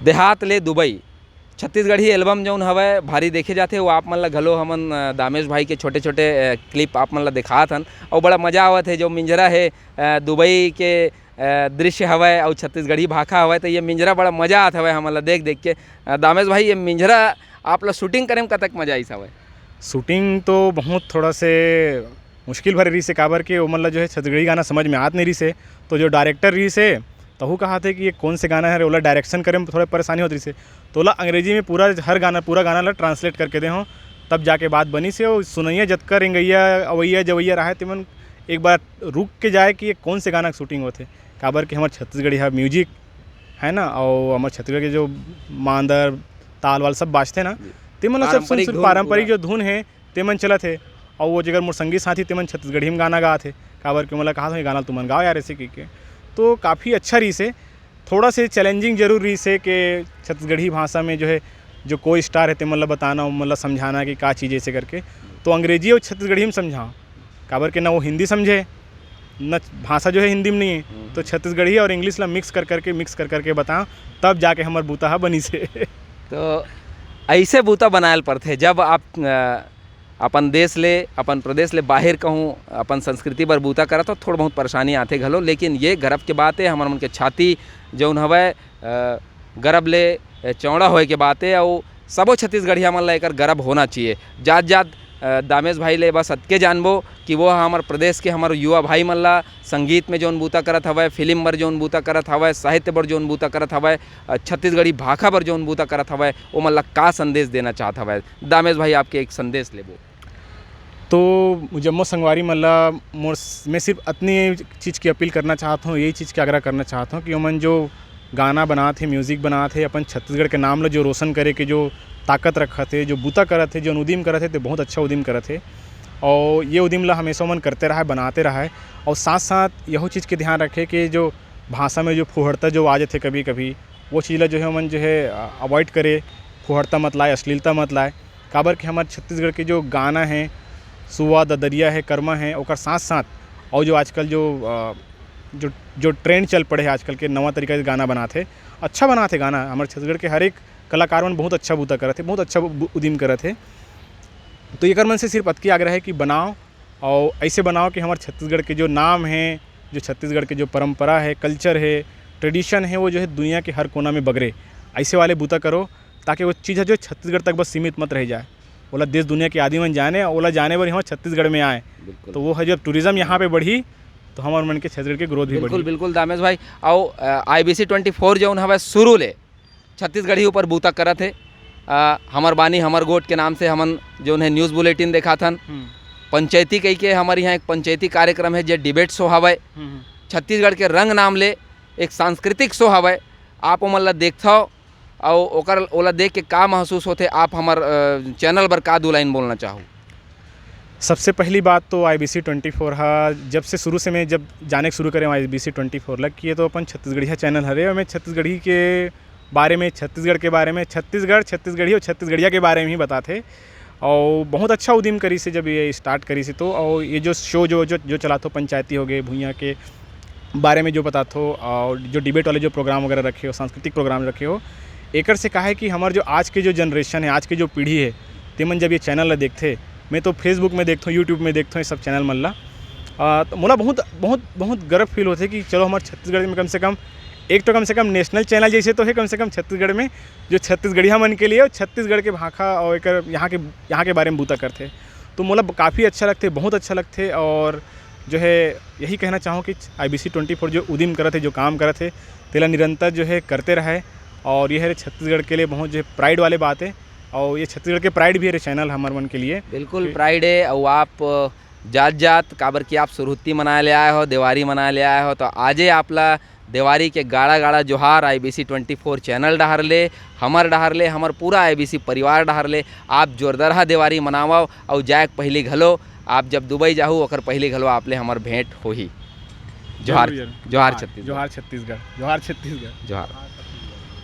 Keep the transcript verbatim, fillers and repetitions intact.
देहात ले Dubai Chhattisgarhi album जौन हवय, भारी देखे जाथे। वो आप मन ला घलो हमन, अ, दामेश भाई के छोटे-छोटे, अ, क्लिप आप मन ला देखात हन, अउ बड़ा मजा आवत हे। जो मिंजरा हे, अ, दुबई के, अ, दृश्य हवय, अउ छत्तीसगढ़ी भाखा हवय, त ये मिंजरा बड़ा मजा आत हवय हमन ला देख-देख के। अ, दामेश भाई, ये मिंजरा आप ला शूटिंग करे म कतक मजा आइस हवय? शूटिंग तो बहुत थोड़ा से मुश्किल भरे रहिस हे, काबर के ओमन ला जो है छत्तीसगढ़ी गाना समझ में आत नहीं रहिस हे। तो जो डायरेक्टर रहिस हे, तहू कहा थे कि ये कौन से गाना है रे, ओला डायरेक्शन करे में थोड़ा परेशानी होत रहिस हे। तो ओला अंग्रेजी में पूरा हर गाना, पूरा गाना ला ट्रांसलेट करके दे हों, तब जाके बात बनिस हे। अउ सुनइया जतका रेंगइया, अवइया, जवइया रहे, तेमन एक बार रुक के जाए कि ये कौन से गाना के शूटिंग होत हे, काबर के हमर छत्तीसगढ़ी हा म्यूजिक है ना, अउ हमर छत्तीसगढ़ के जो मांदर, ताल वाल सब बाजथे ना, जी। तेमन ला सब सुन, पारंपरिक सुन, धुन पारंपरिक पूरा। जो धुन हे, तेमन चलत हे। अउ वो जेकर मोर संगी साथी, तेमन छत्तीसगढ़ी में गाना गात हे, काबर के मोला कहा था, "ये गाना तुमन गाओ यार," ऐसे कहिके। तो काफ़ी अच्छा रहिस हे। थोड़ा से चैलेंजिंग जरूर रहिस हे कि छत्तीसगढ़ी भाषा में जो है, जो कोई स्टार है, तेमन ला बताना, ओमन ला समझाना कि का चीज़ ऐसे करके। तो अंग्रेजी अउ छत्तीसगढ़ी में समझाओ, काबर के ना वो हिंदी समझे, न भाषा जो है हिंदी में नहीं है, हम्म। तो छत्तीसगढ़ी और इंग्लिश ला मिक्स कर करके, मिक्स कर करके बताओ, तब जाके हमर बूता हा बनिस हे। तो ऐसे बूता बनायल पड़थे, जब आप, अ, अपन देश ले, अपन प्रदेश ले बाहिर कहूँ अपन संस्कृति बर बूता करत हो, थोड़ा बहुत परेशानी आथे घलो, लेकिन ये गर्व के बात है, हमर मन के छाती जौन हवय, अ, गर्व ले, अ, चौड़ा होए के बात है, अउ सबो छत्तीसगढ़िया मन ला एकर गर्व होना चाहिए। जात जात, अ, दामेश भाई ले बस अतके जानबो कि वो हमर प्रदेश के हमर युवा भाई मन ला संगीत में जौन बूता करत हवय, फिल्म बर जौन बूता करत हवय, साहित्य बर जौन बूता करत हवय, अ, छत्तीसगढ़ी भाखा बर जौन बूता करत हवय, ओमन ला का संदेश देना चाहत हवय? दामेश भाई, आपके एक संदेश लेबो। तो जम्मो संगवारी मन ला मोर, मैं सिर्फ अतनी चीज़ की अपील करना चाहत हूँ, यही चीज़ की आग्रह करना चाहत हूँ कि ओमन जो गाना बनात हे, म्यूजिक बनात हे, अपन छत्तीसगढ़ के नाम ला जो रोशन करे के जो ताकत रखत हे, जो बूता करत हे, जो उदीम करत हे, ते बहुत अच्छा उदीम करत हे। और ये उदीम ला हमेशा ओमन करते रहे, बनाते रहे। और साथ साथ यहो चीज़ के ध्यान रखे कि जो भाषा में जो फुहड़ता जो आ जाथे कभी कभी, वो चीज़ ला जो है ओमन जो है, अ, अवॉइड करे, फुहड़ता मत लाए, अश्लीलता मत लाए। काबर कि हमर छत्तीसगढ़ के जो गाना है, सुआ, ददरिया है, करमा है, ओकर साथ साथ और जो आजकल जो, अ, जो, जो ट्रेंड चल पड़े है आजकल के नवा तरीका के गाना बनात हे, अच्छा बनात हे गाना। हमर छत्तीसगढ़ के हर एक कलाकार मन बहुत अच्छा बूता करत हे, बहुत अच्छा बु-, उदीम करत हे। तो एकर मन से सिर्फ अतकी आग्रह है कि बनाओ, और ऐसे बनाओ कि हमर छत्तीसगढ़ के जो नाम है, जो छत्तीसगढ़ के जो परंपरा है, कल्चर है, ट्रेडिशन है, वो जो है दुनिया के हर कोना में बगरे। ऐसे वाले बूता करो, ताकि वो चीज़ है जो छत्तीसगढ़ तक बस सीमित मत रह जाए, ओला देश दुनिया के आदमी मन जाने, ओला जाने बर हमर छत्तीसगढ़ में आए। बिल्कुल। तो वो है, जब टूरिज्म यहाँ पे बढ़ी, तो हमर मन के छत्तीसगढ़ के ग्रोथ भी बिल्कुल, बढ़ी। बिल्कुल दामेश भाई। और आई बी सी ट्वेंटी फोर जौन हवय, शुरू ले छत्तीसगढ़ी ऊपर बूता करत हे। अ, हमर बानी हमर गोठ के नाम से हमन जौन है न्यूज़ बुलेटिन देखाथन। हम्म। पंचायती कही के हमर यहाँ एक पंचायती कार्यक्रम है, जे डिबेट शो हवय। हम्म, हम्म। छत्तीसगढ़ के रंग नाम ले एक सांस्कृतिक शो हवय। आप ओमन ला देखथव, अउ ओकर, ओला देख के का महसूस होथे, आप हमर, अ, चैनल बर का दू लाइन बोलना चाहू? सबसे पहली बात तो आई बी सी ट्वेंटी फोर हा, जब से शुरू से मैं जब जाने के शुरू करे आई बी सी ट्वेंटी फोर ला, कि ये तो अपन छत्तीसगढ़िया चैनल हरे, और मैं छत्तीसगढ़ी के बारे में, छत्तीसगढ़ के बारे में, छत्तीसगढ़, छत्तीसगढ़ी और छत्तीसगढ़िया के बारे में ही बताथे। और बहुत अच्छा उदीम करिस हे जब ये स्टार्ट करिस हे तो। और ये जो शो जो, जो, जो चलाथो, पंचायती हो गए, भुइयां के बारे में जो बताथो, और जो डिबेट वाले जो प्रोग्राम वगैरह रखे हो, सांस्कृतिक प्रोग्राम रखे हो, एकर से का है कि हमर जो आज के जो जनरेशन है, आज के जो पीढ़ी है, तेमन जब ये चैनल ला देखथे, मैं तो Facebook में देखथों, YouTube में देखथों ये सब चैनल मन ला, आ, तो मोला बहुत, बहुत, बहुत गर्व फील होथे कि चलो, हमर छत्तीसगढ़ में कम से कम एक तो, कम से कम नेशनल चैनल जैसे तो है, कम से कम छत्तीसगढ़ में, जो छत्तीसगढ़िया मन के लिए और छत्तीसगढ़ के भाखा और एकर, यहाँ के, यहाँ के बारे में बूता करथे। तो मोला ब-, काफ़ी अच्छा लगथे, बहुत अच्छा लगथे। और जो है, यही कहना चाहूँ कि आई बी सी ट्वेंटी फोर जो उदीम करत हे, जो काम करत हे, तेला निरंतर जो है करते रहे। और ये है छत्तीसगढ़ के लिए बहुत जो है प्राइड वाले बात है, और ये छत्तीसगढ़ के प्राइड भी है चैनल हमर मन के लिए। बिल्कुल कि प्राइड है। और आप जात जात, काबर कि आप सुरहुत्ती मनाए ले आए हो, देवारी मनाए ले आए हो, तो आजे आप ला देवारी के गाड़ा गाड़ा जोहार आई बी सी ट्वेंटी फोर चैनल डहार ले, हमर डहार ले, हमर पूरा आई बी सी परिवार डहार ले। आप जोरदरहा देवारी मनावव, अउ जाए के पहिली घलो, आप जब दुबई जाहू, ओकर पहिली घलो आप ले हमर भेंट होही। जोहार, जरूर, जरूर। जोहार जोहार, छत्तीसगढ़। जोहार छत्तीसगढ़, जोहार छत्तीसगढ़। जोहार।